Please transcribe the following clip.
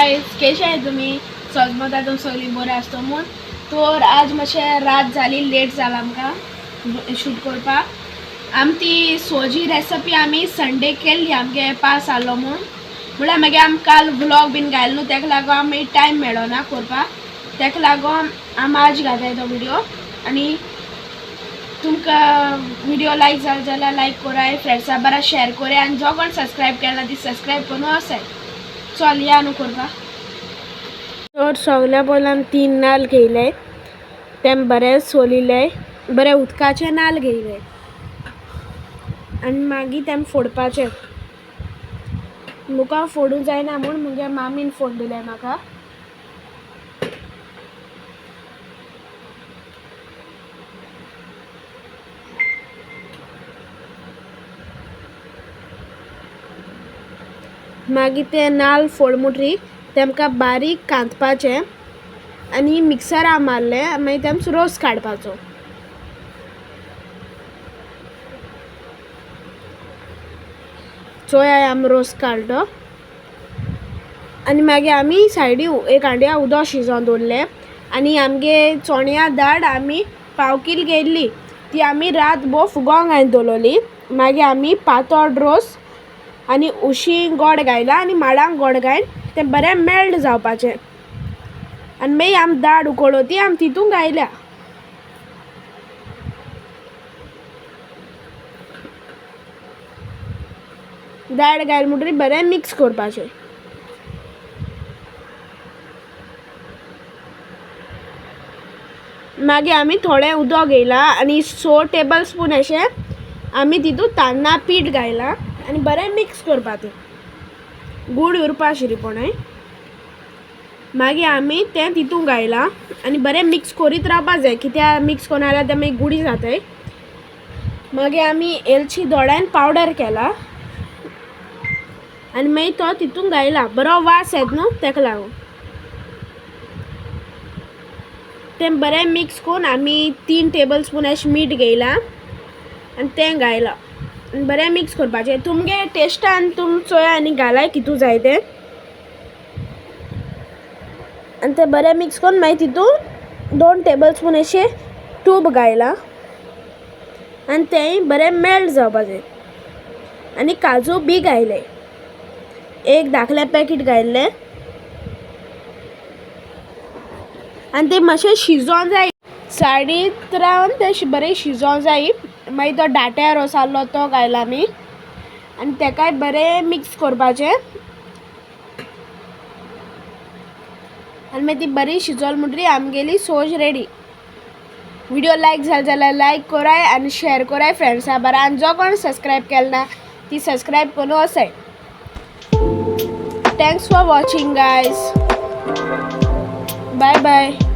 Guys, कशे आहे तुम्ही? सजमता तुम सगळी बरें आसतो म्हूण. तर आज मातशें रात जाली, लेट जाला आमकां शूट करपाक. आम ती सोजी रेसिपी आमी संडे केल्ली, आमगे पास जालो म्हूण. म्हळ्यार मागीर आम काल व्लॉग बीन घायलो न्हू, तेका लागून आमी टायम मेळो ना करपाक. तेका लागून आम आज घाताय तो व्हिडिओ. आनी तुमकां व्हिडिओ लायक जालो जाल्यार लायक कराय, फ्रेंड्सा बरा शेअर कराय आनी जो कोण सबस्क्रायब केला ती सबस्क्रायब करून आसाय. चल या न्हू करपाक. तर सगल्या पयलीं आमी 3 नाल घेयले, तें बरें सोलिले, बरें उदकाचे नाल घेयले आनी मागीर तें फोडपाचें. मुका फोडूंक जायना म्हूण मुगे मामीन फोड दिलें म्हाका. मागीर ते नाल फोड मुटरी तेमकां बारीक कांतपाचें आनी मिक्सरा मारलें, मागीर तेम रोस काडपाचो. चोया आमी रोस काडलो आनी मागीर आमी सायडी एक हांड्या उदक शिजोवन दवरलें आनी आमगे चोण्या दाळ आमी पाव कील घेयल्ली, ती आमी रात भोव फुगोंक घालून दवरली. मागीर आमी पातळ रोस आनी उशी गोड घायला आनी माडांक गोड घायन तें बरें मेल्ड जावपाचें आनी मागीर आमी दाळ उकळ्ळो ती आमी तितूंत घायल्या. दाळ घायल म्हणटकीर बरें मिक्स करपाचें. मागीर आमी थोडें उदक घेयलां आनी 6 टेबल स्पून अशें आमी तितूंत तान्ना पीठ घायलां आनी बरें मिक्स करपा तें, गूड उरपा शिरीपणाय. मागीर आमी तें तितूंत घायलां आनी बरें मिक्स करीत रावपा जाय, कित्याक मिक्स करून जाल्यार तें मागीर गुडी जाताय. मागीर आमी एलची दोड्यान पावडर केला आनी मागीर तो तितूंत घायला, बरो वास येता न्हू तेका लागून. तें बरें मिक्स करून आमी 3 टेबल स्पून अशें मीठ घेयलां आनी तें घायलां आनी बरें मिक्स करपाचें. तुमगे टेस्टान तुम चोया आनी घालाय कितू जाय तें आनी तें बरें मिक्स करून मागीर तितून 2 टेबल स्पून अशें तूप घायलां आनी तेंय बरें मेल्ट जावपाचें. आनी काजू बी घायले, एक धाकलें पॅकेट घायल्लें आनी तें मातशें शिजोन जाय, सायडीत रावन तें बरें शिजोन जाय. मागीर तो दाट्या रोस आहलो तो घायला आमी आनी तेकाय बरें मिक्स करपाचें आनी मागीर ती बरी शिजोल म्हणटरी आमगेली सोज रेडी. व्हिडिओ लायक जालो जाल्यार लायक कराय आनी शेअर कराय फ्रेंड्सा बरा आनी जो कोण सबस्क्रायब केलो ना ती सबस्क्रायब करून आसाय. Thanks for watching guys, bye bye.